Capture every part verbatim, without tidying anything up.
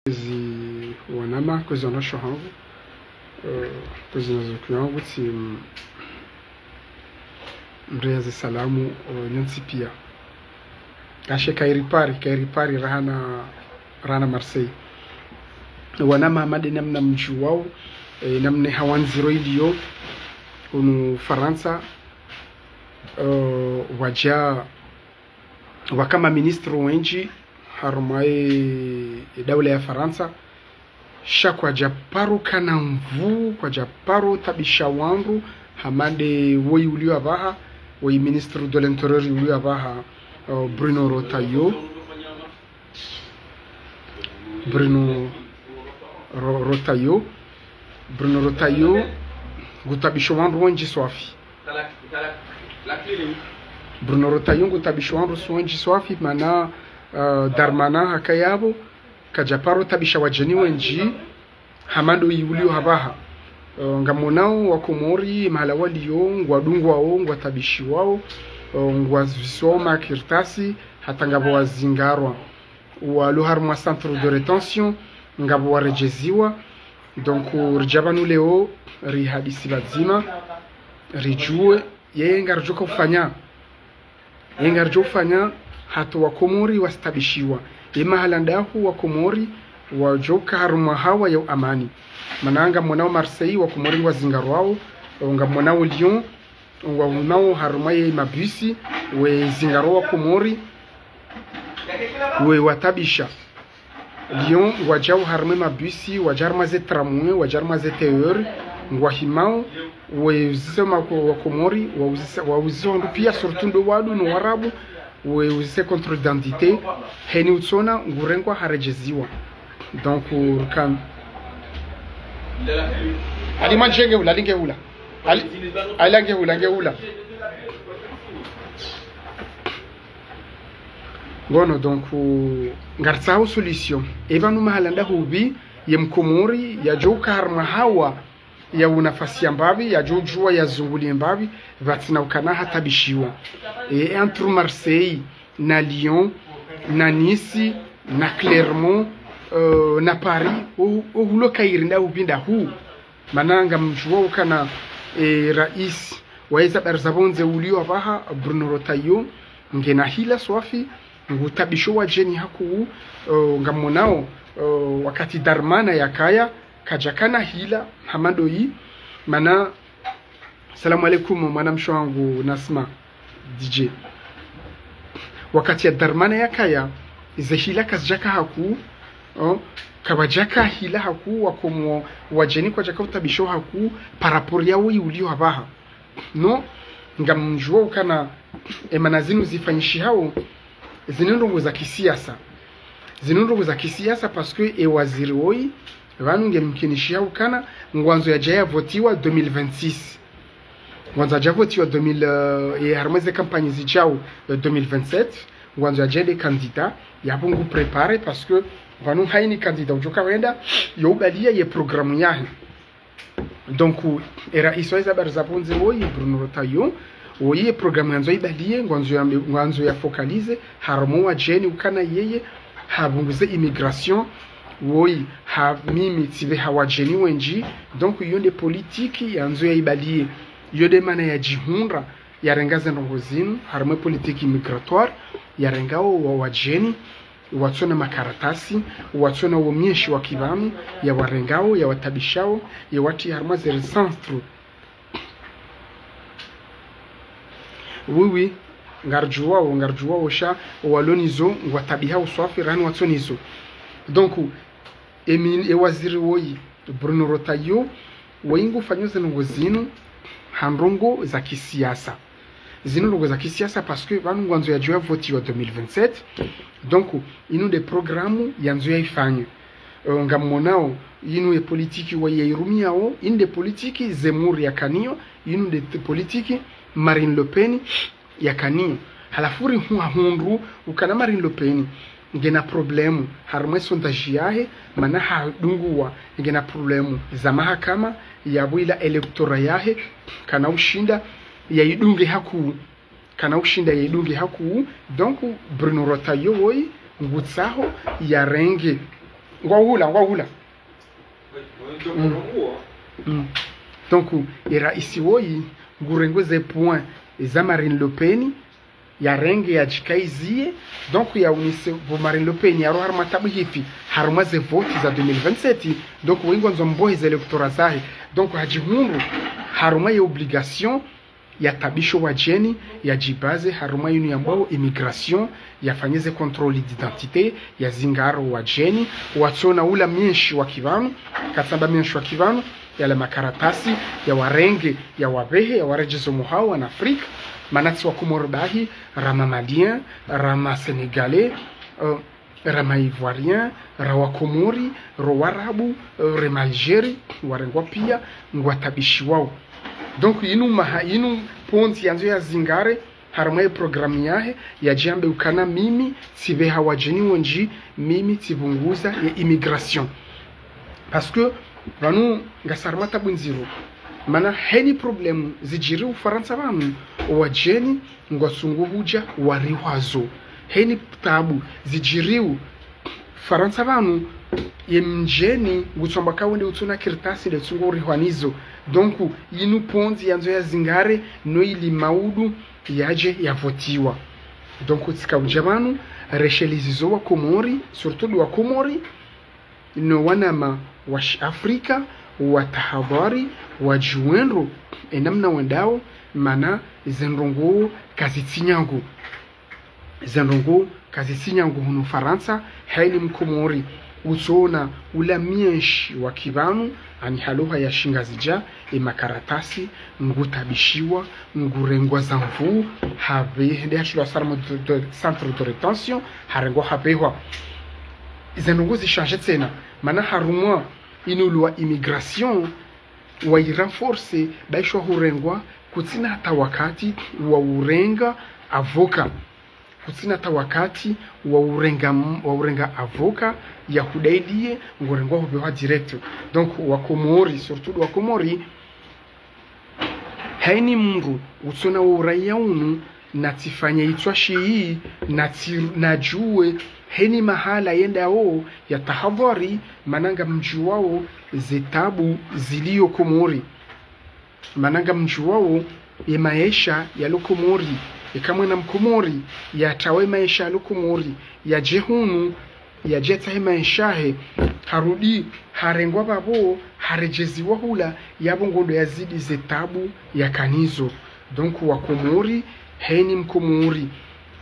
Ezi wanama, kwezi wanasho hangu, eh, kwezi nazuku yangu, tsi m-, mreya ze salamu, eh, nyontsi piya. Kashe kairi Paris, kairi Paris, rahana, rahana Marseille. Wanama hama de namna mdjuwao, eh, namna hawandziro iliyo, hunu Farantsa, eh, wadja, waka maministre wendji, harumwa ye, ye daula ya Farantsa, sha kwadja paro kana nvuu, kwadja paro tabisha wandru, hama de woyi uliyo apvaha, woyi ministre de l'intérieur uliyo apvaha, eh, Bruno Retailleau. Bruno Ro-, Retailleau. Bruno Retailleau, ngutabisho wandru wendji swafi. Bruno Retailleau ngutabisho wandru wendji swafi, mana, eh, Darmanin haka yapvo, kadja paro tabisha wadjeni wendji, hama de woyi uliyo apvaha. Eh, ngamonao wa Komori, mahala waliyo, ngwadungwao, ngwatabishiwao, eh, ngwazisoma kartasi, hata ngapvo wazingarwa. Walo harumwa centre de rétention, ngapvo waredjeziwa. Donc, ridja pvanu leo, rihadisi pvadzima, ridjuwe, yeye ngaridjo ka ufanya. Yeye ngaridjo ufanya, hata wa Komori wasitabishiwa. Ye mahala ndahu wa Komori, wadjo ka harumwa hawa ya amani. Mana ngamonao Marseille, wa Komori ngwazingarwao, ngamonao Lyon, ngwaonao harumwa ye mabisi, wezingarwa wa Komori, wewatabisha. Lyon, ngwadjao harumwa ye mabisi, wadja harumwa ze tramway, wadja harumwa ze T E R, ngwahimao, weuzise ma-, wa Komori, wauzise, wauzise wandru piya, surtout ndo wandru no Warabu, weuzise contrôle d'identité, heni utsona, ngurengwa haredjeziwa. Donc, rukana. Ali manje nge hula, ali nge hula. Ali, ali nge hula, nge hula. Ngono, donc, ngaritsaho solution. Epvanu mahala ndahu pvi, ye Mkomori, yadjo ka harumwa hawa, ya unafasi ya mbapvi, yadjo djuwa yazungulie mbapvi, pvatsina ukana hatabishiwa. E, entre Marseille, na Lyon, na Nice, na Clermont, euh, na Paris, o, o hulo kairi ndahu pvi ndahu. Mana ngamdjuwao ukana, e, rais wa eza habari za pvondze uliyo apvaha, Bruno Retailleau, ngena hila swafi, ngutabisho wadjeni hakuu, eh, ngamonao, eh, wakati Darmanin yakaya, kadja kana hila, hama de woyi, mana, salamu alaikum, mwanamshe wangu Nasma, D J. Wakati ya Darmanin yakaya, ze hila kazidjaka hakuu, oh, kapvadjaka hila hakuu, wa Komori, wadjeni kwadjaka utabisho hakuu, par rapport ya woyi uliyo apvaha. No, ngamdjuwao ukana, emana zinu zifanyishihao, zinu ndrongoo za kisiasa. Zinu ndrongoo za kisiasa parce que e waziri woyi, pvanu ngemkinishihao ukana, ngwandzo yadje yavotiwa deux mille vingt-six. Ngwandzo yadje yavotiwa deux mille, euh, e harumwa ze campagne zidjao, euh, deux mille vingt-sept, ngwandzo yadje nde candidat, yapvo ngu préparer parce que pvanu haini candidat udjo ka wenda, yo ubaliya ye programme yahe. Donc, e rais wa eza habari za pvondze woyi, Bruno Retailleau, woyi ye programme yandzo ibaliye, ngwandzo ya, ngwandzo ya focaliser, harumwa wadjeni ukana yeye, hapvunguze immigration, woyi, ha mimi tsipveha wadjeni wendji, donc, iyo nde politique yandzo ya ibaliye, iyo nde mana yadjihundra, yarenga ze ndrongoo zinu, harumwa politique migratoire, yarengao wa wadjeni, watsona makaratasi, watsona wo myeshi wa kipvanu, yawarengao, yawatabishao, yawatria harumwa ze centre. Oui, oui, ngaridjuwao, ngaridjuwao sha, owalo nizo, ngwatabihao swafi, rahana watsona izo. Donc, emi, e waziri woyi, Bruno Retailleau, woyi ngufanyao ze ndrongoo zinu, ha ndrongoo za kisiasa. Zinu ndrongoo za kisiasa parce que pvanu ngwandzo yadjo yavotiwa deux mille vingt-sept. Donc, inu nde programme yandzo yaifanye. Euh, ngamonao, inu ye politique woyi yairumiao, inu nde politique Zemmour yakaniyo, inu nde te-, politique Marine Le Pen yakaniyo. Halafu rihu-, hahundru ukana Marine Le Pen ngena problème harumwa e sondage yahe, mana hadunguwa ngena problème za mahakama, yapvo ila électorat yahe, kana ushinda yaidunge hakuu, kana ushinda yaidunge hakuu. Donc, Bruno Retailleau woyi, ngutsaho yarenge Ngwahula, ngwahula. Mm. Donc, e raisi woyi, ngurengwe ze points za Marine Le Pen, yarenge yadjikaiziye, donc yaonese pvo Marine Le Pen yaro harumwa tabu hifi, harumwa ze votes za deux mille vingt-sept, donc woyi ngwandzo mbohe ze électorat zahe, donc hadjihundru harumwa ye obligation yatabishe wadjeni, yadjibaze harumwa yinu yambwao immigration, yafanye ze contrôle d'identité, yazingare wadjeni, watsona ula mwenshi wa kipvanu, katsamba mwenshi wa kipvanu, yala makaratasi, yawarenge, yawabehe, yawaredjeze mwahawo en Afrique, mana tsi wa Komori bahi, ra ma Malien, ra ma Sénégalais, euh, ra ma Ivoirien, ra wa Komori, ro Warabu, euh, re ma Algérie, warengwa pia, ngwatabishiwao. Donc, inu maha, inu pvondze yandzo yazingare, harumwa ye programme yahe, yadjiambe ukana mimi, tsibeha wadjeni wendji, mimi tsipvunguza ye immigration. Parce que, pvanu, ngasi harumwa tabu ndziro. Mana heni problème zidjiri Ufarantsa pvanu, owadjeni, ngwatsungu hudja warihwazo. Heni tabu zidjiri Ufarantsa pvanu, ye mdjeni, ngutsamba ka wende utsona kartasi nde tsungu urihwa nizo. Donc, inu pvondze yandzo yazingare, no ili maudu, yadje yavotiwa. Donc, tsika udja pvanu, resheleze zo wa Komori, surtout wa Komori, no wanama wa shi Afrika, watahadhari, wadjuwe ndro, enamna wendao, mana ze ndrongoo kazitsi nyangu. Ze ndrongoo kazitsi nyangu hunu Farantsa, heni Mkomori, utsona ula mwenshi wa kipvanu, ani halawa ya Shingazidja, e makaratasi, ngutabishiwa, ngurengwa za nvu, habe, hende hashilwa sarmo de, de, centre de rétention, harengwa habehwa. Ze ndrongoo zishanje tsena, mana harumwa inu loi immigration, wayirenforce, baishwa hurengwa, kutsina hata wakati, wa urenga avocat. Kutsina hata wakati, wa urenga, wa urenga avocat, yahudailiye, ngorengwa hubehwa direct. Donc, wa Komori, surtout wa Komori, heni mndru, utsona wo uraia unu, natsifanye itswa shiyi, natsi, nadjuwe, heni mahala yendao, yatahadhari, mana ngamdjuwao, ze tabu, zilio Komori. Mana ngamdjuwao, ye maesha yalo Komori, eka mwana Mkomori, yatawe maesha yalo Komori, yadje hunu, yadje yatsahe maesha yahe, harudi, harengwa pvapvo, haredjeziwa hula, yapvo ngondo yazidi ze tabu yakanazo. Donc, wa Komori, heni Mkomori,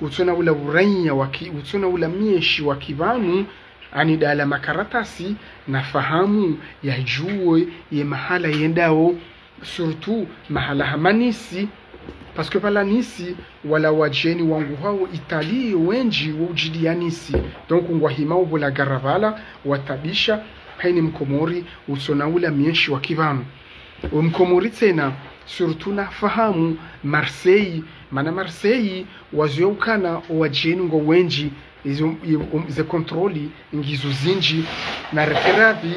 utsona ula uraia wa ki, utsona ula mwenshi wa kipvanu, ani dala makaratasi, nafahamu, yadjuwe, ye mahala yendao, surtout mahala hama Nice, parce que pvala Nice, wala wadjeni wangu hao Italie wendji wo udjiliya Nice. Donc, ngwahima ubula gara pvala, watabisha, heni Mkomori, utsona ula mwenshi wa kipvanu. O Mkomori tsena, surtout nafahamu Marseille, mana Marseille, wazoea ukana, o wadjeni ngo wendji, izo, i, um, ze contrôle, ngizo zindji, na rekeradhi,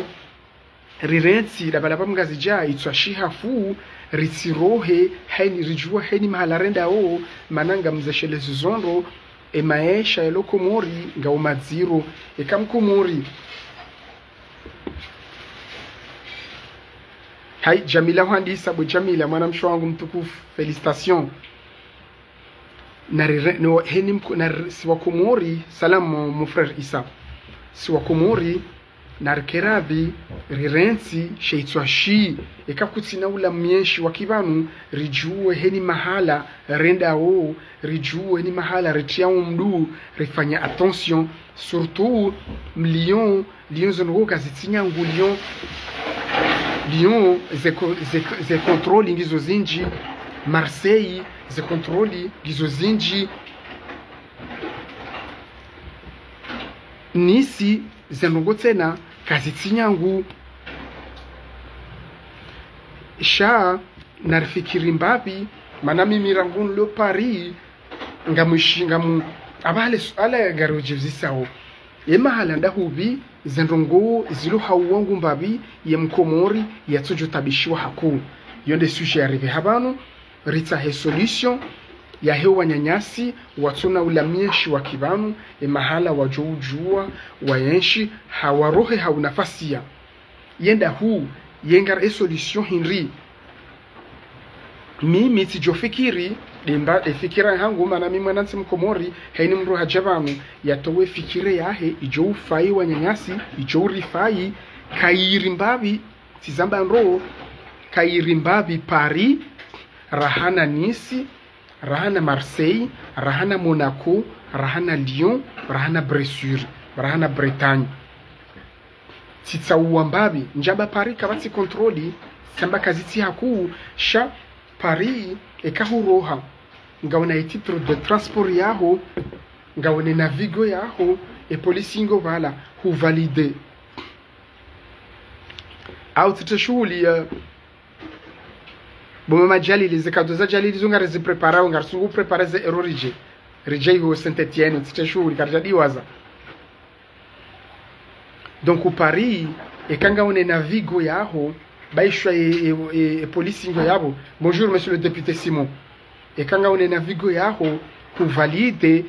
rirentsi, lapva lapva Mngazidja, itswa shihafu, ritsirohe, heni, ridjuwa heni mahala rendao, mana ngamzeshelezi zo ndro, e maesha yalo Komori, ngao madziro, eka Mkomori. Hai, Jamila hwandisa, bwe Jamila, mwanamshe wangu mtukufu, félicitations. Nari re, no, heni Mko, nari, si wa Komori, salam, mon, mon frère Issa. Si wa Komori, narikeradhi, rirentsi, she itswa shi, eka kutsina ula mwenshi wa kipvanu, ridjuwe heni mahala, rendao, ridjuwe heni mahala, ritriya umdu, rifanya attention, surtout, Lyon, Lyon zo ndrongoo kazitsi nyangu, Lyon, Lyon, ze co, ze, ze contrôle ngizo zindji, Marseille, ze contrôle ngizo zindji, Nice, ze ndrongoo tsena, kazitsi nyangu. Sha, narifikiri mbapvi, mana mimi rangu nilo Paris, ngamwishi, ngamu, apvaha le suala ngaridjuzisao. Ye mahala ndahupvi, ze ndrongoo zilo hau wangu mbapvi, ye Mkomori, yatsodjo tabishiwa hakuu. Yo nde sujet yaripve hapvanu, ritsahe solution, Yahe wananyasi watsona ulamieshi wa kipvanu, e mahala wadjo udjuwa, wayenshi, hawarohe ha unafasiya. Yenda hu, yenga e solution hindri. Mimi tsidjo fikiri, demba, e fikira hangu, mana mi mwanantsi mkomori, heni mndru hadja pvanu, yatowe fikire yahe, idjo ufayi wananyasi, idjo urifayi, kayiri mbapvi, tsizamba ndro, kayiri mbapvi Paris, rahana Nice, rahana Marseille, rahana Monaco, rahana Lyon, rahana Bressuire, rahana Bretagne. Tsitsauwa mbapvi, ndjamba Paris kapvatsi contrôle, tsamba kazitsi hakuu, sha Paris, eka huroha, ngawona e titre de transport yaho, ngawone Navigo yaho, e polisi ngo pvala, huvalide. Au tsite shuhuli ya, bo mama Jalili, ze cadeau za Jalili zo ngarizi préparer, ngarisungu préparer ze ero ridje. Ridje iho Saint-Étienne, tsite shuhuli, karidja diwaza. Donc, Paris, eka ngawone Navigo yaho, baishwa e, e, e, e polisi ngo yapvo. Bonjour, monsieur le député Simon. Eka ngawone Navigo yaho, huvalide,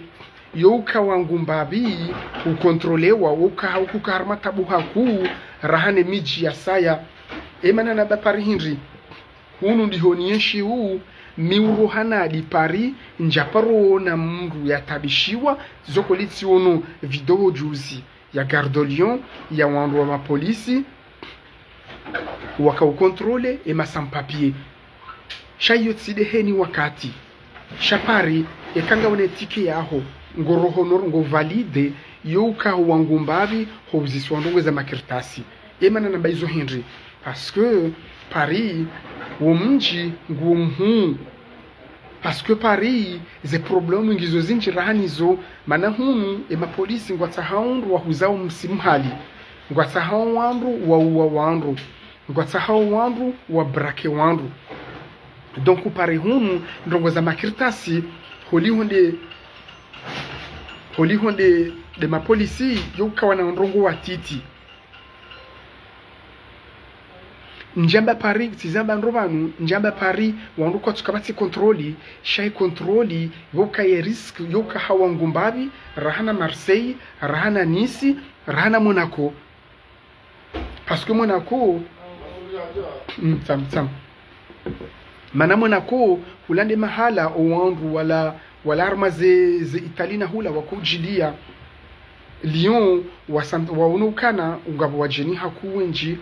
yo uka wangu mbapvi, hukontrolewa, uka, uka harumwa tabu hakuu, rahana e midji ya saya. E mana namba Paris hindri. Hunu ndiho niyenshi hu, mi uroha nadi Paris, ndjaparo ona mndru yatabishiwa, zo kweli tsiono video juzi ya Gare de Lyon, ya wandru wa mapolisi, waka ukontrole e ma sans-papiers. Sha iyo tsi de heni wakati. Sha Paris, eka ngawone ticket yaho, ngoroho nor-, ngovalide, yo uka ho wangu mbapvi, ho uziswa ndrongoo za makartasi. E mana namba izo hindri. Parce que Paris, wo mdji nguwo mhuu. Parce que Paris, ze problème ngizo zindji rahana izo, mana hunu, e mapolisi ngwatsahao wandru wahuzao msimu hali. Ngwatsahao wandru wauwa wandru. Ngwatsahao wandru wabraquer wandru. Donc, Paris hunu, ndrongoo za makartasi, holiho nde, holiho nde, nde mapolisi, yo ukawana ndrongoo watiti. Ndjamba Paris, tsizamba ndro pvanu, ndjamba Paris, wandru kwatsu kapvatsi contrôle, sha e contrôle, yo uka ye risque, yo uka ha wangu mbapvi, rahana Marseille, rahana Nice, rahana Monaco. Parce que Monaco, mm, tsam, tsam. Mana Monaco, hula nde mahala, o wandru wala, wala harumwa ze, ze Italie na hula, waka udjilia. Lyon, wa Sant-, waono ukana, ungapvo wadjeni hakuu wendji,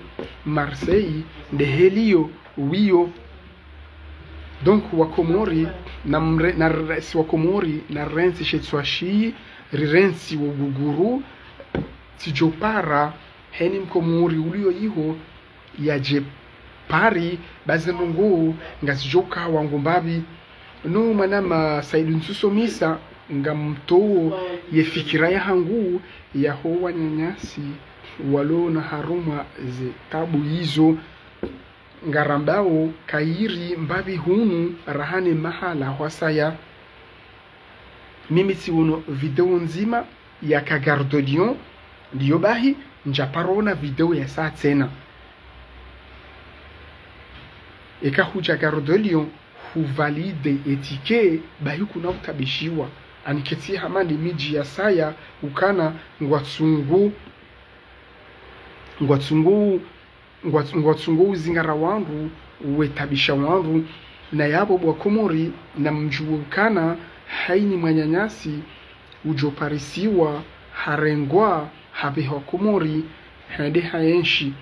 Marseille, nde heli yo, wiyo. Donc, wa Komori, na mre-, na re-, si wa Komori, na rentsi she tswashi, ri rentsi wo guguru, tsidjo para, heni mkomori uliyo iho, yadje Paris, ba ze ndrongoo, ngazidjo uka wangu mbapvi. No mwanama Said Nsuso Misa, ngamtowo ye fikira yahangu, yaho wananyasi, walo na harumwa ze tabu izo, ngarambao kayiri mbapvi hunu rahana e mahala hwasaya. Mimi tsiono video ndzima, yaka Gare de Lyon, ndiyo bahi, ndjaparo ona video ya saya tsena. Eka hudja Gare de Lyon, huvalide e ticket, bahi kuna utabishiwa. Anketsi hama nde midji ya saya, ukana ngwatsungu, ngwatsungu, ngwatsu-, ngwatsungu uzingara wandru, wetabisha wandru, na yapvo bo wa Komori, na mdjuwe ukana, haini mwananyasi, udjo parisiwa, harengwa, hapvehwa Komori, hende hayenshi.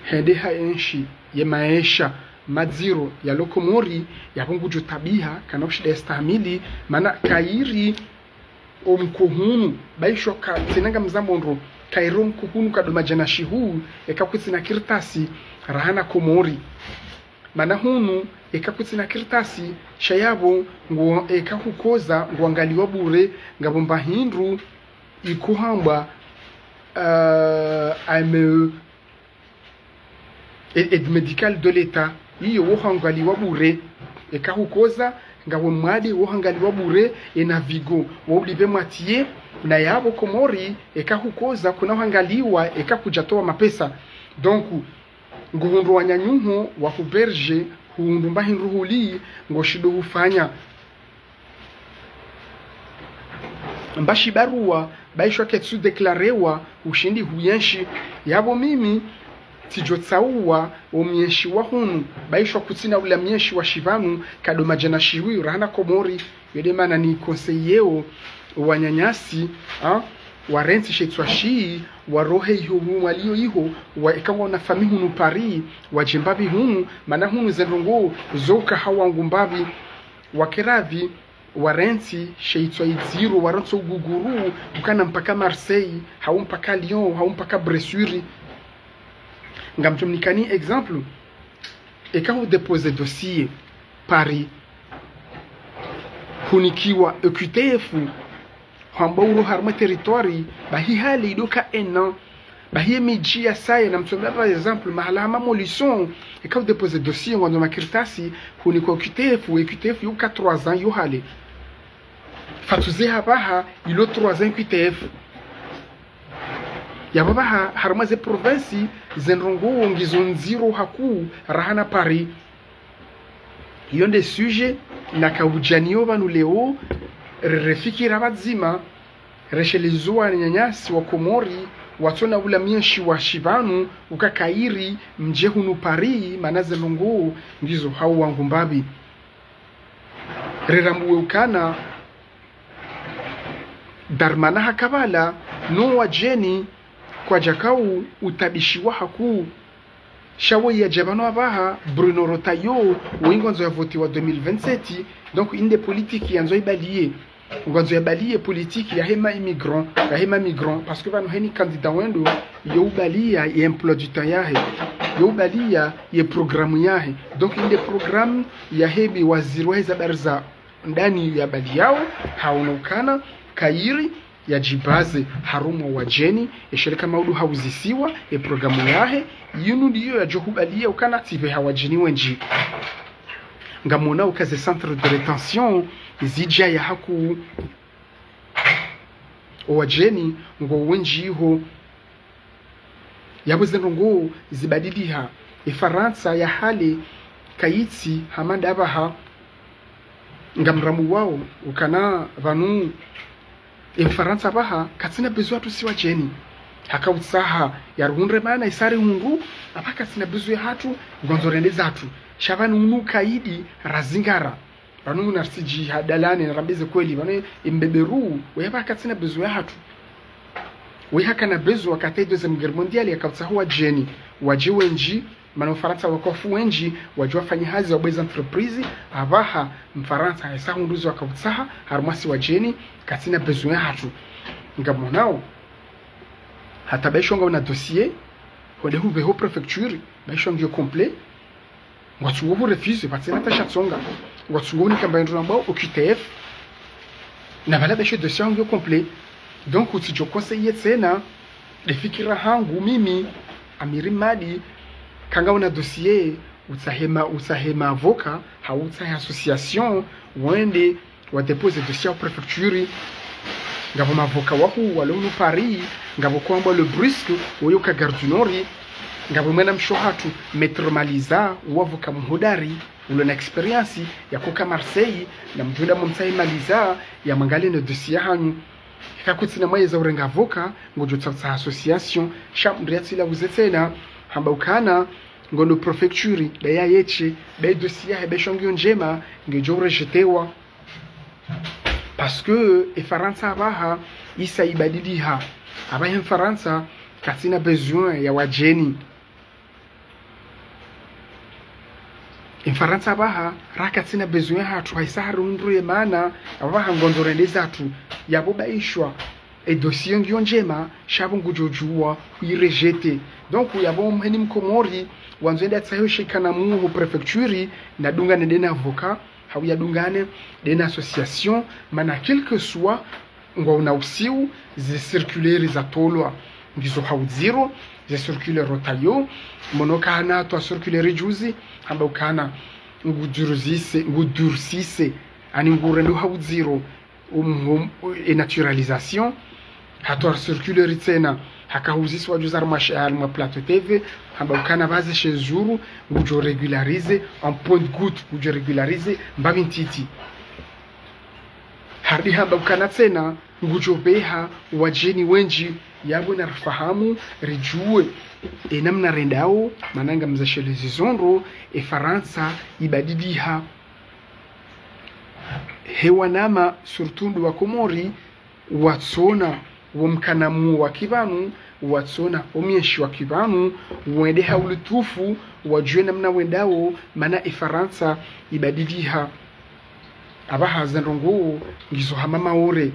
Hende hayenshi, ye maesha, madziro, yalo Komori, yapvo ngudjo tabiha, kana ushinda yastahamili, mana kayiri, o mkohunu, baishwa ka, tsena ngamzambo ndro, kayiri o mkohunu kado madjana shihuu, eka kutsina kartasi, rahana Komori. Mana hunu, eka kutsina kartasi, sha yapvo, ngo, eka hukoza, ngwangaliwa bure, ngapvo mba hindru, ikuhambwa, euh, A M E, aide, aide médicale de l'État, iyo wo hangaliwa bure, eka hukoza, ngapvo mwade wo hangaliwa bure, e Navigo, wo ulipve moitié, na yapvo Komori, eka hukoza, kuna hangaliwa, eka kudjatowa mapesa. Donc, Nguhundru wananyaho wa huberge, hundru mba hindru huli, ngoshindo hufanya. Mba shibarua, baishwa ketsu déclarewa, ushindi huyenshi. Yapvo mimi, tsidjo tsauwa, o myenshi wa hunu, baishwa kutsina ula myenshi wa shipvanu, kado madjana shiwi, rahana Komori, yo nde mana ni conseiller o wananyasi, ha? Warentsi she itswa shii, warohe iho, mwalio iho, wa eka ngwaona famille hunu Paris, wadje mbapvi hunu, mana hunu ze ndrongoo, zo uka hawangu mbapvi, wakeradhi, warentsi she itswa idziro, warentsi uguguru, ukana mpaka Marseille, hau mpaka Lyon, hau mpaka Bressuire. Ngamdjo mnikani exemple, eka hu déposer dossier Paris, hunikiwa O Q T F, hwamba uro harumwa territoire, bahi hale idoka un an, bahi ye midji ya saya, namtsombe par exemple, mahala hama Molisson, eka hu déposer dossier, ngwandzo makaratasi, hunikwa O Q T F, O Q T F yuka trois ans yo hale. Fatsuze hapvaha, ilo trois ans O Q T F. Yapvo pvaha, harumwa ze province, ze ndrongoo ngizo ndziro hakuu, rahana Paris. Iyo nde sujet, nakaudjaniyo pvanu leo, re-, refikira pvadzima, reshelezo wananyasi wa Komori, watsona ula myenshi wa shipvanu, uka kayiri, mdje hunu Paris, mana ze ndrongoo ngizo hawangu mbapvi. Rerambuwe ukana, Darmanin haka pvala, no wadjeni, kwadjakao utabishiwa hakuu. Sha wo yadja pvanu apvaha, Bruno Retailleau, wo ngwandzo ya votiwa deux mille vingt-sept, donc inde politique yandzo ibaliye. Ngwandzo yabaliye politique yahe ma immigrants, yahe ma migrants, parce que pvanu heni candidat wendo, yo ubaliya ye emploi du temps yahe. Yo ubaliya ye programme yahe. Donc inde programme yahe bi waziri wahe za habari za ndani yabaliyao, haono ukana, kayiri, yadjibaze harumwa wadjeni, esheleka maudu hauzisiwa, e programme yahe, yinu ndiyo yadjo hubaliya ukana tsipve ha wadjeni wendji. Ngamwona uka ze centre de rétention, zidjaya hakuu, o wadjeni, ngo wendji iho, yapvo ze ndrongoo zibadiliha. E Farantsa ya hale kayitsi hama nda pvaha. Ngamrambuwao ukana pvanu e Farantsa pvaha katsina besoin hatru si wadjeni. Haka utsaha yaruhundre mana isa rihundru, apvaha katsina besoin hatru, ngwandzo rende zatru. Sha pvanu unu kayidi razingara. Pvanu muna risiji hadalane na rambe ze kweli, pvanu imbeberu, we hapvaha katsina besoin yahatru. We hakana besoin wakati deuxième guerre mondiale yaka utsaha wadjeni, wadje wendji, mana Ufarantsa waka wafu wendji, wadje wafanye hazi wabweze entreprise, apvaha Mfarantsa yesa hundru zo waka utsaha, harumwa si wadjeni, katsina besoin yahatru. Ngamwonao, hata baishwa ngwaona dossier, hwende hupve ho préfecture, baishwa ngiyo complet, ngwatsungo hu refuser, pvatsina tasha tsonga. Ngwatsungo hunika mba yendo nambao O Q T F. Na pvala beshe dossier hangu yo complet. Donc, utsidjo conseiller tsena, nde fikira hangu mimi, Amiri Madi, eka ngwaona dossier, utsahe ma, utsahe ma avocat, hau utsahe association, wende, wa déposer dossier ho préfecture, ngapvo ma avocat wahuu, walo hunu Paris, ngapvo kwambwa Lebrusque, woyo ka Gare du Nord, ngapvo mwana mshe hatru, Maître Maliza, wo avocat muhodari, ulo na expérience, yaka uka Marseille, namdjo enda mumtsahe Maliza, yamwangaliye no dossier hanyu. Eka kutsina mwaye za urenga avocat, ngodjo tsafutsa association, sha mndru yatsila uze tsena, hamba ukana, ngono préfecture, be ya yeshe, be dossier yahe, be sho ngiyo ndjema, ngedjo rejetewa. Parce que e Farantsa apvaha, isa ibadiliha. Apvaha e Farantsa, katsina besoin ya wadjeni. E Farantsa apvaha, ra katsina besoin yahatru, haisa harundru ye mana, apvaha ngondzo rende zatru, yapvo baishwa, e dossier ngiyo ndjema, sha pvo ngudjo djuwa, hui rejeter. Donc, yapvo mheni Mkomori, wandzo ende atsahe shikana muho préfecture, nadungane nde na avocat, hau yadungane nde na association, mana quel que soit, ngwaona usiu, ze circulaire zatolwa, ngizo ha udziro, ze circulaire Retailleau, mwono ukana hatwa circulaire juzi, hamba ukana, nguduruzise, ngudursise, ani ngurendo ha udziro, um, um, e naturalisation, hatwa circulaire tsena, haka huzisiwa juzi harumwa sh-, harumwa Plateau T V, hamba ukana pvaze she zuru, ngudjo régulariser, un point de goutte, ngudjo régulariser mbapvi ntiti. Harudi hamba ukana tsena, ngudjo pveha wadjeni wendji, yapvo narifahamu, ridjuwe, e namna rendao, mana ngamzishelezo zondro, e Farantsa, ibadiliha. He wanama, surtout ndo wa Komori, watsona, wo mkanamu wa kipvanu, watsona, wo myeshi wa kipvanu, wende ha ulutufu, wadjuwe namna wendao, mana e Farantsa, ibadiliha. Apvaha ze ndrongoo, ngizo hama Maore.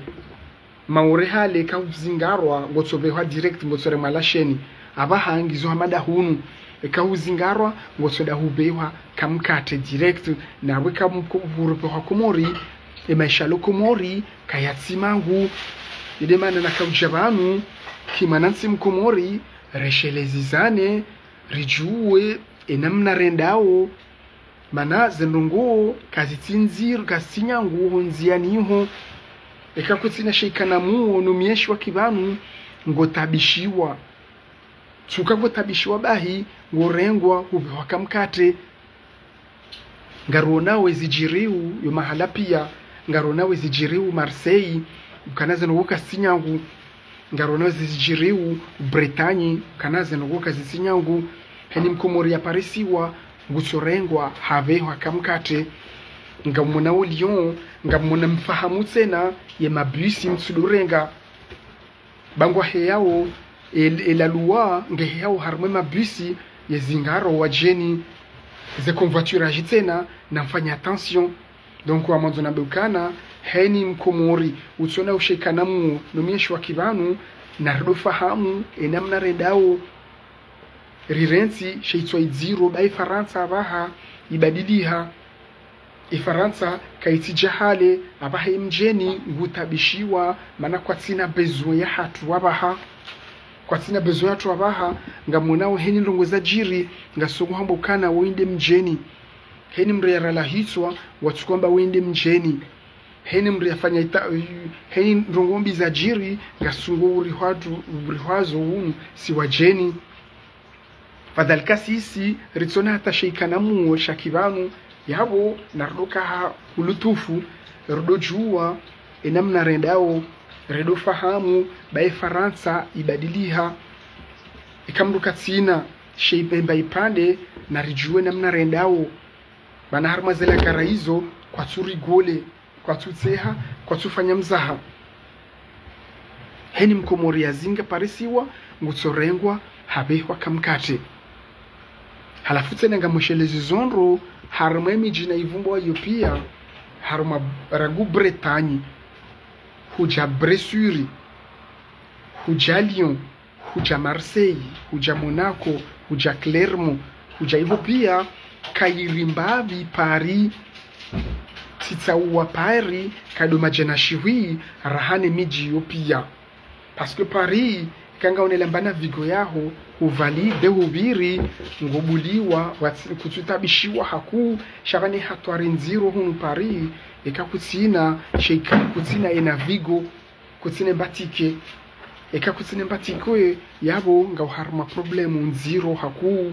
Maore hale eka huzingarwa, ngotso pvehwa direct, ngotso remwa lasheni. Apvaha ngizo hama dahunu. Eka huzingarwa, ngotso da hupvehwa kamkate direct. Nawe ka mko-, hurupvehwa Komori, e maesha lo Komori, kayatsi mangu. Inde mana nakaudja pvanu, ki mwanantsi Mkomori, reshelezizane, ridjuwe, e namna rendao, mana ze ndrongoo kazitsi ndziro, kazitsi nyangu ho ndziani ho. Eka kutsina she ikanamu wo no myeshi wa kipvanu, ngotabishiwa. Tsuka ngotabishiwa bahi, ngorengwa, hupvehwa kamkate. Ngarionao ezidjiriwo, yo mahala pia, ngarionao ezidjiriwo Marseille, ukana ze ndrongoo kazitsi nyangu. Ngarionao ezidjiriwo Bretagne, ukana ze ndrongoo kazitsi nyangu. Heni Mkomori yaparisiwa, ngutsorengwa, hapvehwa kamkate. Ngamwonao Lyon, ngamwona mfahamu tsena, ye mabisi mtsudorenga. Ba ngwaheyao, e, e la loi, ngeheyao harumwa e mabisi, ye zingaro wadjeni, ze covoiturage tsena, namfanye attention. Donc, wa mwandzo nambe ukana, heni Mkomori, utsona ushe ikanamu wo, no myeshi wa kipvanu, narido fahamu, e namna rendao, rirentsi, she itswa idziro, ba e Farantsa apvaha, ibadiliha. E Farantsa, kayitsidja hale, apvaha e mdjeni, ngutabishiwa, mana kwatsina besoin yahatru apvaha. Kwatsina besoin yahatru apvaha, ngamwonao heni ndrongoo zadjiri, ngasongo hamba ukana wo inde mdjeni. Heni mdru yarala hitswa, watsukwamba wo inde mdjeni. Heni mdru yafanya ita-, heni ndrongoo mbi zadjiri, ngasungo urihwatu-, urihwazo unu, si wadjeni. Fadhali ka sisi, ritsona hata she ikanamu wo sha kipvanu, yapvo narido kaha ulutufu, rido djuwa, e namna rendao, rido fahamu, ba e Farantsa, ibadiliha. Eka mdru katsina, she ipemba ipvande, naridjuwe namna rendao. Mana harumwa ze la kara izo, kwatsu rigole, kwatsutseha, kwatsufanya mzaha. Heni Mkomori yazinga parisiwa, ngutsorengwa, hapvehwa kamkate. Halafu tsena ngamwishelezo zondro, harumwa e midji na ivumbo wayo pia, harumwa rangu Bretagne, hudja Bressuire, hudja Lyon, hudja Marseille, hudja Monaco, hudja Clermont, hudja iho pia, kayiri mbapvi Paris, tsitsa uwa Paris, kado madjana shihwi, raha ne midji yo pia. Parce que Paris, kanga unelamba na Vigo yaho, hupvali, de hupviri, ngobuliwa, watsi-, kutsutabishiwa haku, sha pvane hatwari ndziro hunu Paris, eka kutsina, she ika kutsina ena Vigo, kutsina mbatike. Eka kutsina mbatike, yapvo ngauharumwa problème ndziro haku.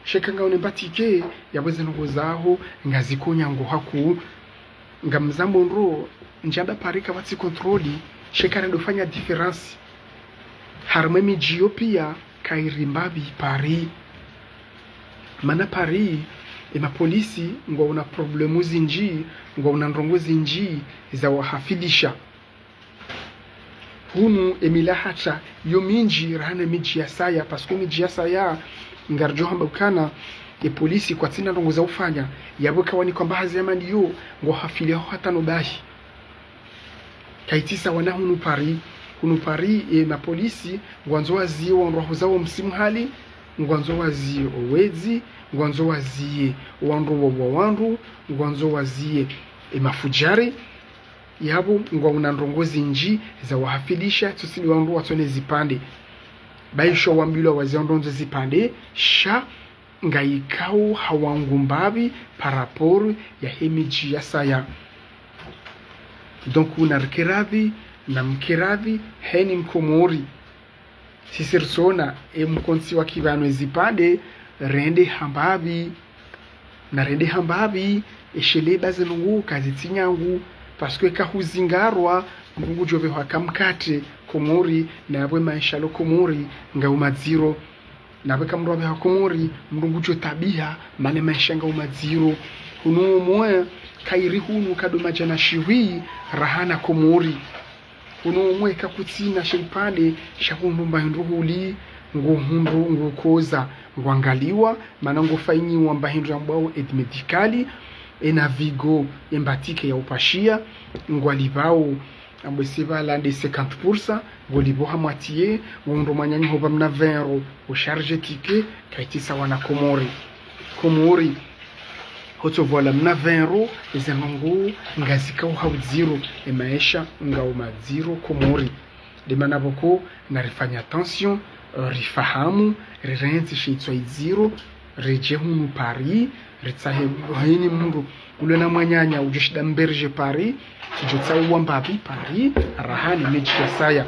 Sha eka ngaune mbatike, yapvo ze ndrongoo zaho, ngaziko nyangu haku. Ngamzambo ndro, ndjamba Paris kapvatsi contrôle, sha eka rido fanya différence. Harumwa e midji yo pia, kayiri mbapvi Paris. Mana Paris, e mapolisi, ngwauna problème zindji, ngwauna ndrongoo zindji, za wahafilisha. Hunu e mila hata yo mindji raha ne midji ya saya, parce que midji ya saya ngaridjo hamba ukana e polisi kwatsina ndrongoo za ufanya, yapvo eka wanikwamba hazi ya mali yo, ngohafili ho hata no bahi. Kayitsi sawa na hunu Paris, hunu Paris e mapolisi ngwandzo waziye wandru wahuzao msimu hali, ngwandzo waziye owedzi, ngwandzo waziye wandru wauwa wandru, ngwandzo waziye e mafudjari, yapvo ngwauna ndrongoo zindji za wahafilisha, tsi usidi wandru watsone zipvandre. Ba isho wambilwa waziye wandru ndzo zipvandre, sha ngayikao ha wangu mbapvi par rapport yahe midji ya saya. Donc, narike radhi, namke radhi, heni Mkomori. Sisi ritsona, e mkontsi wa kipvanu ezipvandre, rende hambapvi. Na rende hambapvi, eshele ba zinu ngu kazitsi nyangu, parce que kahuzingarwa, mndru ngudjo pvehwa ka mkatre Komori, na yapvo maesha lo Komori, ngau madziro. Na pvo eka mndru apvehwa Komori, mndru ngudjo tabiha, mana maesha ngau madziro. Hunu omwe, kairi hunu kado madjana shihwi, raha na Komori. Hunu omwe kakutsina she ipvandre, sha hundru mba hindru huli, ngo hundru ngo koza, ngwangaliwa, mana ngofanyiwa mba hindru yambwao aide médicale, e Navigo, e mbatike ya upashia, ngwalipvao, ambwe siba lande cinquante pour cent, ngolipvo ha moitié, ngondo mwananyaho pva mna vingt euros, o charge ticket, kaitsi sawa na Komori. Komori, hotso pvola mna vingt euros, eze ndrongoo, ngazikao ha udziro, e maesha, ngao madziro, Komori. Nde mana pvoko, na rifanye attention, eh, rifahamu, rirentsi she itswa idziro, ridje hunu Paris, ritsahe, haini mndru, ulio na mwananya, udjo shinda mberje Paris, tsidjo tsaha uwambapvi Paris, raha ne midji ya saya.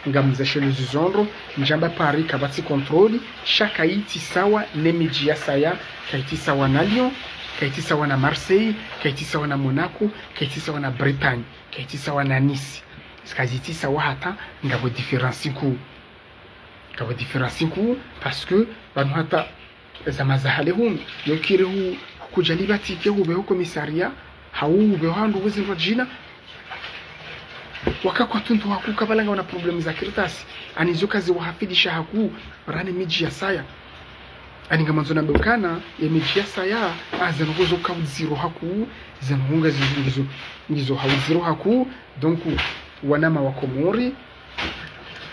Ngamzeshelo zizondro, ndjamba Paris kapvatsi contrôle, sha kaitsi sawa ne midji ya saya, kaitsi sawa na Lyon, kaitsi sawa na Marseille, kaitsi sawa na Monaco, kaitsi sawa na Bretagne, kaitsi sawa na Nice. Kazitsi sawa hata, ngapvo différence nkuu. Ngapvo différence nkuu, parce que, pvanu hata, zama za hale hunu, yokiri hu, hukudja lipva ticket hupveho commissariat, hau hupveho handru wezi ndro djina. Waka kwatsu ntsu hakuu kapvalanga wana problème za kartasi. Ani zo kaziwahafidhisha hakuu, raha ne midji ya saya. Ani ngamandzo nambe ukana, ye midji ya saya, a ze ndrongoo zo ka udziro hakuu, ze ndrongoo ngizo, ngizo, ngizo ha udziro hakuu. Donc, wanama wa Komori,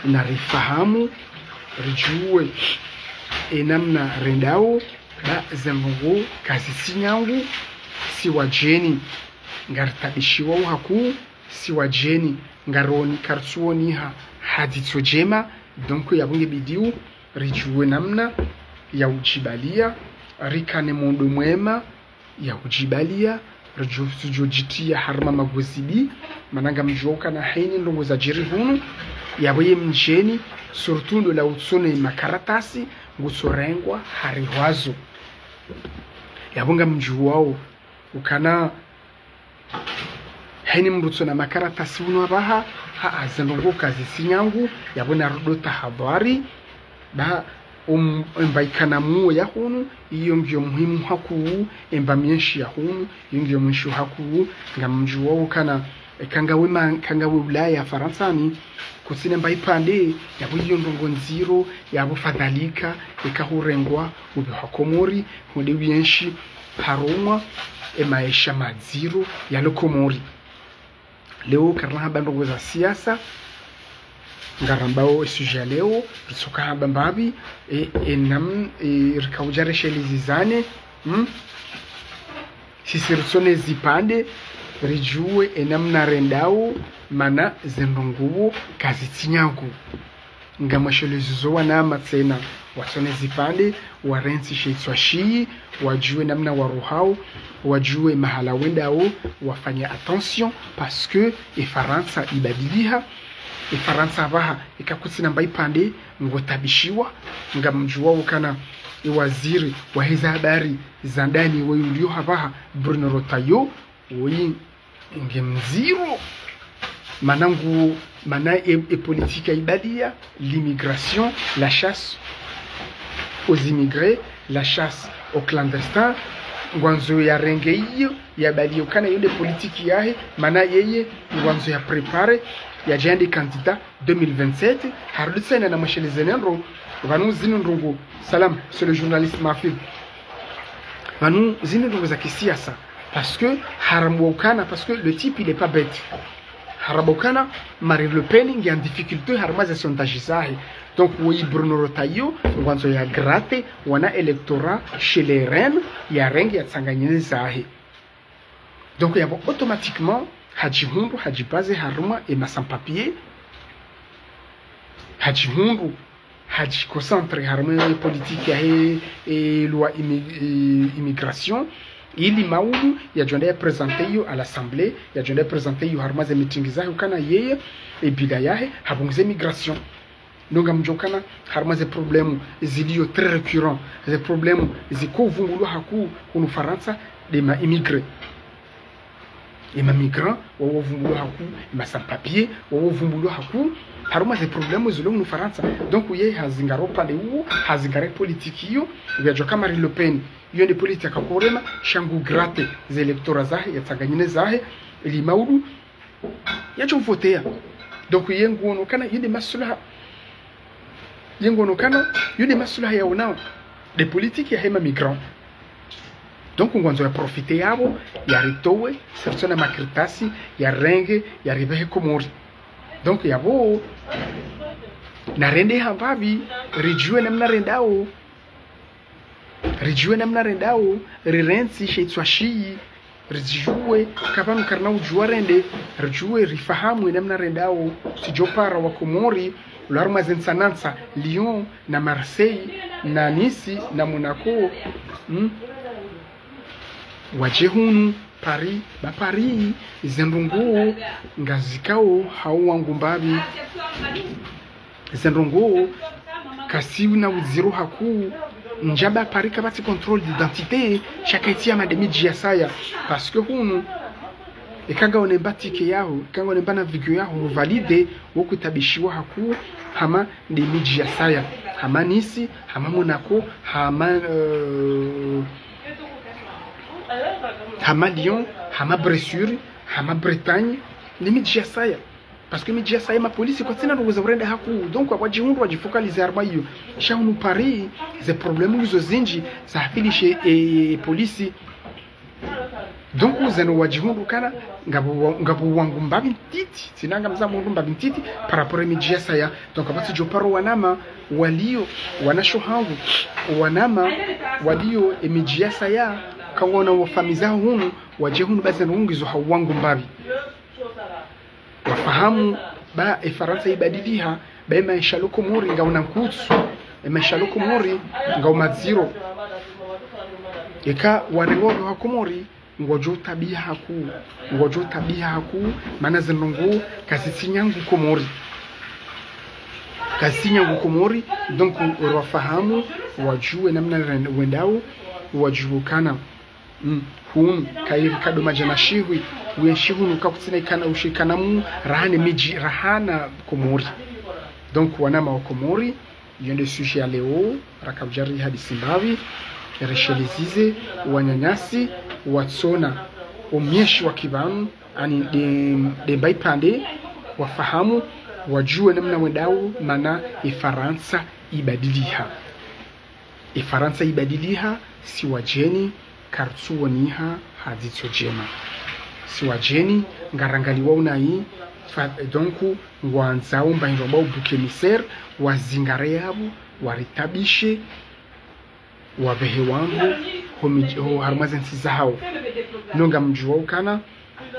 na rifahamu, ridjuwe, e namna rendao, ba ze ndrongoo kazitsi nyangu, si wadjeni, ngaritabishiwao hakuu, si wadjeni, ngaroni, karitsuoniha ha dzitso djema, donc yapvo nge bidiu, ridjuwe namna ya udjibalia, rikane mwendo mwema, ya udjibalia, ridjo, ridjo djitia harumwa magozibi, mana ngamdjuao ukana haini ndrongoo zadjiri hunu, yapvo ye mdjeni, surtout ndo la utsona ye makaratasi, ngutsorengwa harihwazo. Yapvo ngamdjuao ukana haini mndru utsona makaratasi hunu apvaha, ha, a ze ndrongoo kazitsi nyangu, yapvo na rudo tahadhari, ba, um, emba ikana muo ya hunu, iyo ngiyo muhimu hakuu, emba mienshi ya hunu, iyo ngiyo mwishi hakuu, ngamdjuao ukana, e, eka ngawe ma, eka ngawe Ulaya, Farantsani, kutsina mba ipvandre, yapvo iyo ndrongoo ndziro, yapvo fadhalika, eka hurengwa, upvehwa Komori, hunde uenshi, harumwa, e maesha madziro, yalo Komori. Leo karina hamba ndrongoo za siasa, ngarambao e sujet ya leo, ritsoka hamba mbapvi, e, e nam, e, rikaudja reshelezane, hmm? Sisi ritsone zipvandre, ridjuwe e namna rendao, mana ze ndrongoo kazitsi nyangu. Ngamweshelezo wanama tsena, watsone zipvandre, warentsi she itswa shiyi, wadjuwe namna waruhao, wadjuwe mahala wendao, wafanye attention, parce que e Farantsa ibadiliha, e Farantsa apvaha, eka kutsina mba ipvandre, ngotabishiwa, ngamdjuao ukana, e waziri, waheze habari, za ndani, woyi ulio hapvaha, Bruno Retailleau, woyi, nge mdziro. Mana ngu, mana e, e politique ya ibadia, l'immigration, la chasse aux immigrés, la chasse aux clandestins, ngwandzo yarenge iyo, yabalie ukana iyo nde politique yahe, mana yeye, ngwandzo ya préparer, yadje yende candidat deux mille vingt-sept, harudi tsena namwesheleze ne ndro, pvanu zinu ndrongoo, salam, c'est le journaliste Mafil. Pvanu zinu ndrongoo za kisiasa, parce que harambwa ukana, parce que le type, il est pas bête. Harambwa ukana, Marine Le Pen, nge en difficulté, harumwa ze sondage zahe. Donc, woyi Bruno Retailleau, ngwandzo ya gratter, wana électorat, chez les RN, yarenge yatsanganye ne zahe. Donc, yapvo automatiquement, hadjihundru, hadjibaze harumwa e ma sans-papiers, hadjihundru, hadjiconcentré harumwa e politique yahe, e loi immi-, e immigration, ili maudu yadjo enda ya présenter iyo à l'Assemblée, yadjo enda ya présenter iyo harumwa ze meeting zahe, ukana yeye, e bilan yahe, hapvunguze immigration. Nonga mdjokana, harumwa ze problèmes zilio très récurrent, ze problèmes ziko vumbulwa hakuu hunu Farantsa, nde ma immigrés. E ma migrants, wawo vumbulwa hakuu, e ma sans-papiers, wawo vumbulwa hakuu, harumwa ze problèmes zilio hunu Farantsa. Donc, ye hazingaro pvale uwo, hazingare politique iyo, uyadjoka Marine Le Pen, iyo nde politique yakakorema, sha ngu gratter ze électorats zahe, yatsanganye ne zahe, ili maudu, yadjo voter. Donc, ye nguonokana, yende maslaha. Ye nguonokana, yende maslaha yaonao. Nde politique yahe ma migrants. Donc, ngwandzo ya profiter yapvo, yaritowe, saritsona makaratasi, yarenge, yaripvehe Komori. Donc, yapvo, narende hambapvi, ridjuwe namna rendao. Ridjuwe namna rendao, rirentsi she itswa shiyi, ridjuwe, ka pvanu karina udjuwa rende, ridjuwe rifahamu namna rendao, tsidjopara wa Komori, walo harumwa ze ntsanantsa, Lyon, na Marseille, na Nice, na Monaco, hmm? Wadje hunu, Paris, ba Paris, ze ndrongoo, ngazikao, hau wangu mbapvi. Ze ndrongoo, kazina udziro hakuu, ndjaba Paris kapvatsi contrôle d'identité, sha kaitsi hama nde midji yasaya. Parce que hunu, eka ngawe nemba ticket yaho, eka ngawe nemba navigo yaho, validé, wo kutabishiwa hakuu, hama nde midji yasaya. Hama Nice, hama Monaco, hama, euh, hama Lyon, hama Bressuire, hama Bretagne, nde midji yasaya. Parce que midji yasaya ma police kwatsina ndrongoo za urenda hakuu. Donc, wadjihundru wadjifocaliser harumwa iyo. Sha hunu Paris, ze problèmes ngizo zindji, za afficher, eh, police. Donc, zeno wadjihundru kana, ngapvo wa-, ngapvo wangu mbapvi ntiti. Tsina ngamzamundru mbapvi ntiti, par rapport e midji yasaya. Donc, kapvatsi djoparo wanama, walio, wanasho hangu, wanama, walio, e midji yasaya, kangona wafamiza hunu, wadje hunu ba zeno ngizo ha wangu mbapvi. Wafahamu ba e Farantsa ibadiliha, ba e maesha lo Komori ngauna nkutsu, e maesha lo Komori ngau madziro. Eka warengwa wa Komori, ngwadjo tabiha hakuu, ngwadjo tabiha hakuu, mana ze ndrongoo kazitsi nyangu Komori. Kazitsi nyangu Komori, donc, wafahamu, wadjuwe namna ren-, wendao, wadjuwe kana. Mm, hunu, kairi kado madjana shihwi, uyenshi hunu kakutsina ikana ushikana mu, rahana midji, rahana Komori. Donc, wanama wa Komori, iyo nde sujet ya leo, raka udja rihadisi mbapvi, rishelezize, wananyasi, watsona, omyeshi wa kipvanu, ani nde, nde mba ipvande, wafahamu, wadjuwe namna wendao, mana e Farantsa ibadiliha. E Farantsa ibadiliha, si wadjeni, karitsuwoniha ha dzitso djema. Si wadjeni, ngarangaliwa unayi, fa-, donc, ngwandzao mba hindru amba u bouc émissaire, wazingare yapvo, waritabishe, wapvehe wangu, ho mi-, ho harumwa ze ntsi zahao. Nonga mdjuwa ukana,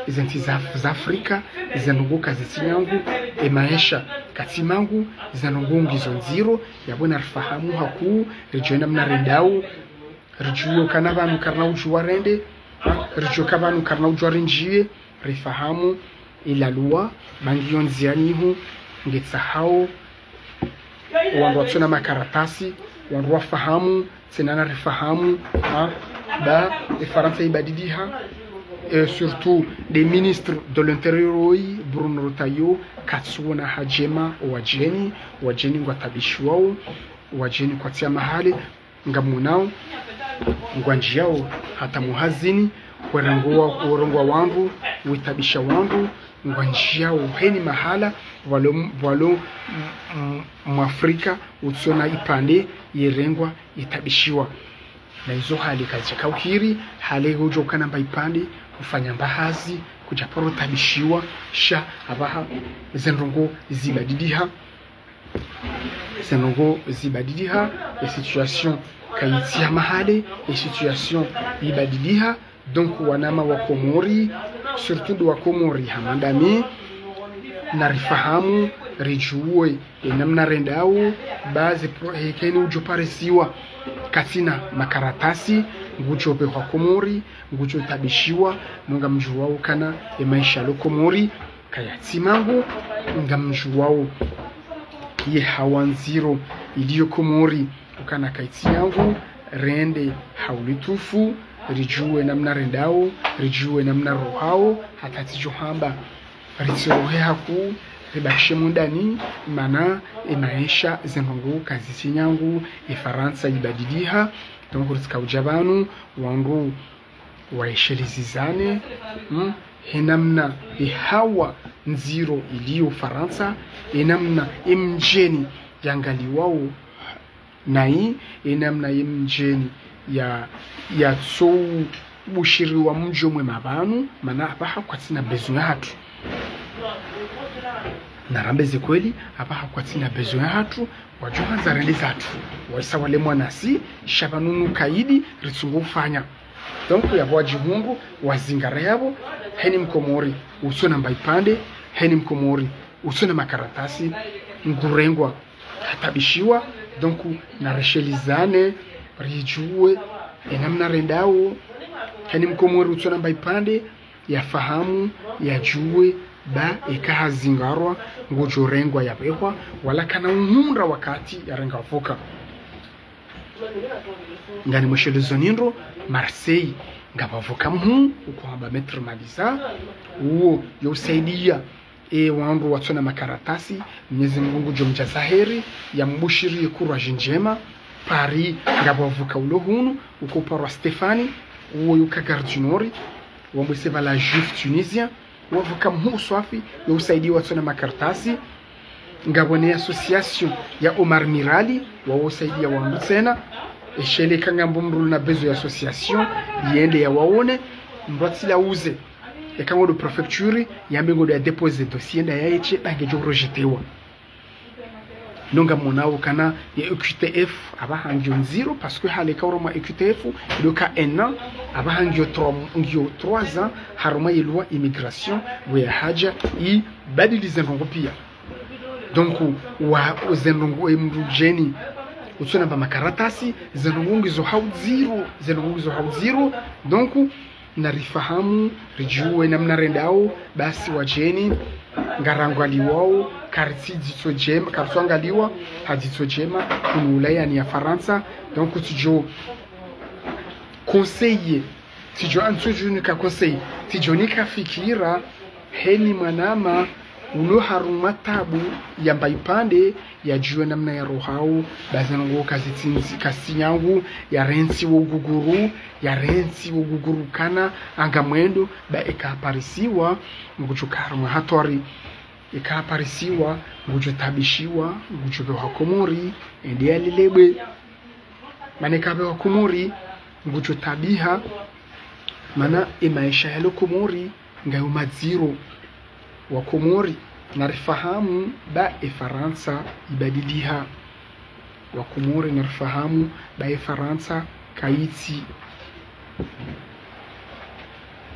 ize ntsi za, za Afrika, ize ndrongoo kazitsi nyangu, e maesha katsi mangu, ize ndrongoo ngizo ndziro, yapvo narifahamu hakuu, ridjuwe namna rendao, ridjuwe kana pvanu karina udjuwa rende, ridjuwe ka pvanu karina udjuwa rindjiye, rifahamu, ila loi, ba ngiyo ndziani hu, ngetsahao, wandru watsona makaratasi, wandru wafahamu, tsena narifahamu, ha, ba, e Farantsa ibadiliha, e, surtout nde ministre de l'Intérieur oyi, Bruno Retailleau, katsuwona ha djema, wadjeni, wadjeni ngwatabishiwao, wadjeni kwatsi ya mahale, ngamwonao, ngwandjiyao, hata muhazini, warongoa, warongoa wandru, witabisha wandru, ngwandjiyao heni mahala, pvwalo, pvwalo, m-, m-, Mwafrika, utsona ipvande, yerengwa, yitabishiwa. Na izo hali kazishaka ukiri, hali udjo kana mba ipvande, ufanya mba hazi, kudjaparo tabishiwa, sha, apvaha, ze ndrongoo zibadiliha, ze ndrongoo zibadiliha, e situation kayitsi ya mahale, e situation yibadiliha. Donc, wanama wa Komori, surtout ndo wa Komori, hama ndami, narifahamu, ridjuwe, e namna rendao, ba ze pro-, hekeni udjo parisiwa, katsina makaratasi, ngudjo pvehwa Komori, ngudjo tabishiwa, nonga mdjuwao kana, e maesha lo Komori, kayatsi mangu, ngamdjuwao. ye hawa ndziro iliyo Komori, ukana kayitsi nyangu, rende ha ulitufu, ridjuwe namna rendao, ridjuwe namna rohao, hata tsidjo hamba ritsirohe haku, ribakishe mundani, mana emaesha ze ndrongoo kazitsi nyangu, eFarantsa ibadiliha. Donc ritsika udja pvanu, wandru waeshelezane, mm, he namna ehawa ndziro iliyo Farantsa, he namna emdjeni yangaliwao nayi, he namna emdjeni ya, yatso bushiriwa mdjo mwema pvanu, mana apvaha kwatsina besoin yahatru. Narambe ze kweli, apvaha kwatsina besoin yahatru, wadjo handza rende zatru, waisa wale mwanasi, sha pvanu nukayidi, ritsungo ufanya. Donc, yapvo wadjihundru, wazingara yapvo, heni Mkomori, utsona mbayipvande, heni Mkomori, utsona makaratasi, ngurengwa, hatabishiwa. Donc, nareshelezane, ridjuwe, enamna rendao, heni Mkomori, utsona mbayipvande, yafahamu, yadjuwe, ba eka hazingarwa, ngudjo rengwa yapvehwa, wala kana uhundra wakati yarenga pvuka. Ngani mweshelezo nindro, Marseille, ngapvo pvuka mhuu, uko hamba Maître Malisa, uwo, yo usaidia, e wandru watsona makaratasi, Mnyezi Mungu ngudjo mdjaza heri, yambushiriye courage ndjema, Paris, ngapvo pvuka ulo hunu, uko parwa Stéphanie, uwo yuka Gare du Nord, wambwese pvala Juif Tunisien, wapvuka mhuu swafi, yo usaidia watsona makaratasi, ngapvo ne association ya Omar Mirali, wawo usaidia wandru tsena, eshele eka ngambo mndru na besoin ya association, yende yawaone, mndru atsila uze, eka ngodo préfecture, yambe ngodo ya déposer dossier nda yaeshe, ba ngedjo rejetewa. Nonga monao kana ye O Q T F, apvaha ngiyo ndziro, parce que hale eka urumwa O Q T F, iloka un an, apvaha ngiyo trois, ngiyo trois ans, harumwa ye loi immigration, we hadja, ibadili ze ndrongoo pia. Donc, wa, ze ndrongoo, emdru mdjeni, utsona mba makaratasi, ze ndrongoo ngizo ha udziro, ze ndrongoo ngizo ha udziro. Donc, narifahamu, ridjuwe namna rendao, basi wadjeni, ngarangaliwao, karitsi dzitso djema, karitso angaliwa, ha dzitso djema, hunu ulayani ya Farantsa. Donc, tsidjo conseiller, tsidjo, ntsidjo nika conseil, tsidjo nika fikira, heni mwanama, ulo harumwa tabu, ya mbayipvande, yadjuwe namna yarohao, ba ze ndrongoo kazitsi ndzi, kazitsi nyangu, yarentsi wo uguguru, yarentsi wo uguguru kana, anga mwendo, ba eka haparisiwa, ngudjo ka harumwa hatwari, eka haparisiwa, ngudjo tabishiwa, ngudjo pvehwa Komori, ende yalelebwe. Mana eka hapvehwa Komori, ngudjo tabiha, mana emaesha yalo Komori, ngayo madziro. Wakomori, narifahamu ba eFarantsa ibadiliha. Wakomori, narifahamu ba eFarantsa kayitsi,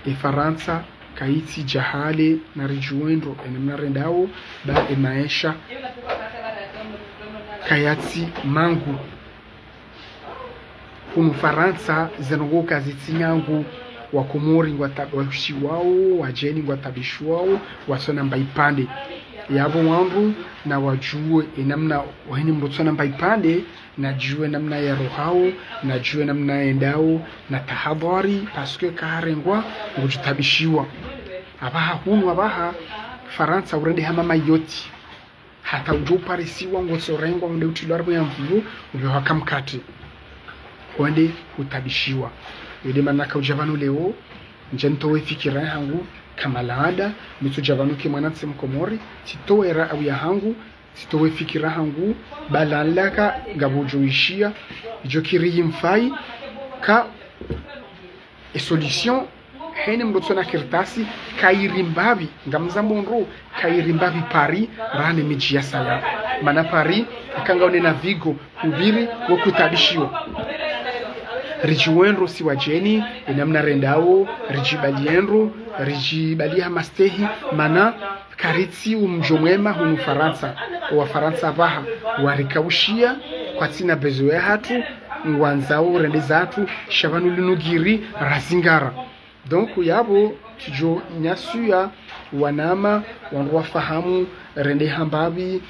eFarantsa kayitsi dja hale, naridjuwe ndro, enamna rendao, ba emaesha kayatsi mangu. Hunu Farantsa, ze ndrongoo kazitsi nyangu, Wakomori ngwatabishiwao, wadjeni ngwatabishiwao, watsona mbayipvande. Yapvo wandru, nawadjuwe, enamna, waheni mndru utsona mbayipvande, nadjuwe namna yarohao, nadjuwe namna yendao, natahadhari, parce que eka harengwa, ngudjo tabishiwa. Apvaha hunu, apvaha, Farantsa urende hama Mayotte. Hata udjo uparisiwa ngotsorengwa, wende utrilwa harumwa ye mvuvu, upvehwa kamkate. Wende utabishiwa. Yo nde mana naka udja pvanu leo, ndje nitowe fikira yahangu, kama laada, mitsudja pvanu ke mwanantsi Mkomori, tsitowe ra'awi yahangu, tsitowe fikira yahangu, ba laada ka ngapvo udjo ishiya, idjo kiri yimfayi, ka e solution, heni mndru utsona kartasi, kayiri mbapvi, ngamzambo ndro, kayiri mbapvi Paris, raha ne midji yasaya. Mana Paris, eka ngaone na Vigo, hupviri, wo kutabishiwa. Ridjuwe ndro si wadjeni, enamna rendao, ridjibaliye ndro, ridjibaliye ha mastehi, mana, karitsi umdjo mwema hunu Farantsa, owa Farantsa apvaha, warikaushiya, kwatsina besoin yahatru, ngwandzao urende zahatru, sha pvanu linu giri, razingara. Donc, yapvo, tsidjo nyasuya, wanama, wandru wafahamu, rende hambapvi,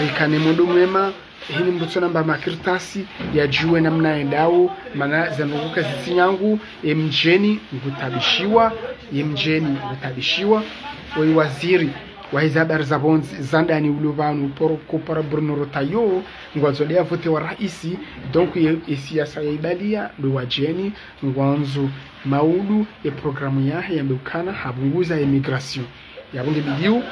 rikane mwendo mwema, heni mndru tsona mba makartasi, yadjuwe namna yendao, mana zandrungu kazitsi nyangu, ye mdjeni ngutabishiwa, ye mdjeni ngutabishiwa, woyi waziri wahe ze habari za pvondze, za ndani ulo pvanu, poro, kopara Bruno Retailleau, ngwandzo nde yavotewa raisi, donc ye, ye siasa ya ibalia, ndo wadjeni, ngwandzo maudu, ye programme yahe yambe ukana, hapvunguza ye migration. Yapvo nge bidiu,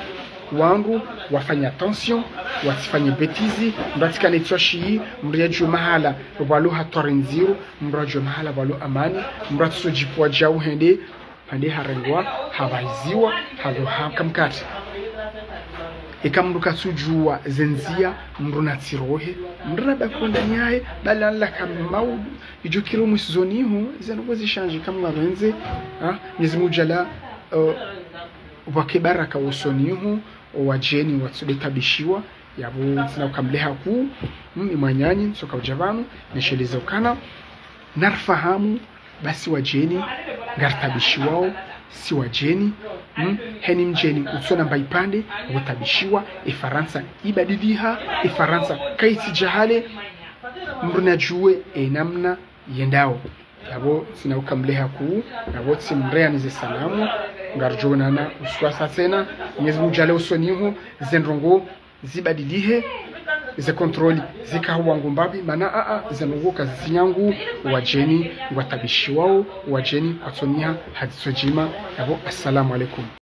wandru wafanye attention, watsifanye bêtise, mndru atsikane tswa shii, mndru yadjuwe mahala pvwalo hatwari ndziro, mndru yadjuwe mahala pvwalo amani, mndru atsodjipvwa djau hende, pvande harengwa, hapvahiziwa, halo haka mkate. Eka mndru katsudjuwa ze ndzia, mndru natsirohe, mndru nabaki ndani yahe, bala nla ka maudu, idjo kiri mwisoni ho, zandrungu zishandje kamwe pvendze, ha, Mwenyezi Mungu Djalla, eh, pvwake baraka usoni ho, owadjeni watsude tabishiwa, yapvo ntsina ukamleha ku, mm, imwananyi, ntsoka udja pvanu, nesheleze ukana, narifahamu, basi wadjeni, ngaritabishiwao, si wadjeni, mm, heni mdjeni, utsona mba ipvande, ngutabishiwa, e Farantsa ibadiliha, e Farantsa kaitsi djahale, mndru nadjuwe, e namna yendao. Yapvo ntsina ukamleha ku, yapvo tsimreani ze salamu, ngaridjo onana usiku wa sa tsena, Mwenyezi Mungu Djalla usoni ho, zendrungu zibadilihe, ze contrôle zika hwa ngumbapvi, mana a, a, zendrungu kazitsi nyangu, wadjeni ngwatabishiwao, wadjeni kwatsoniha, hadi tsodjima, yapvo, assalamu alaikum.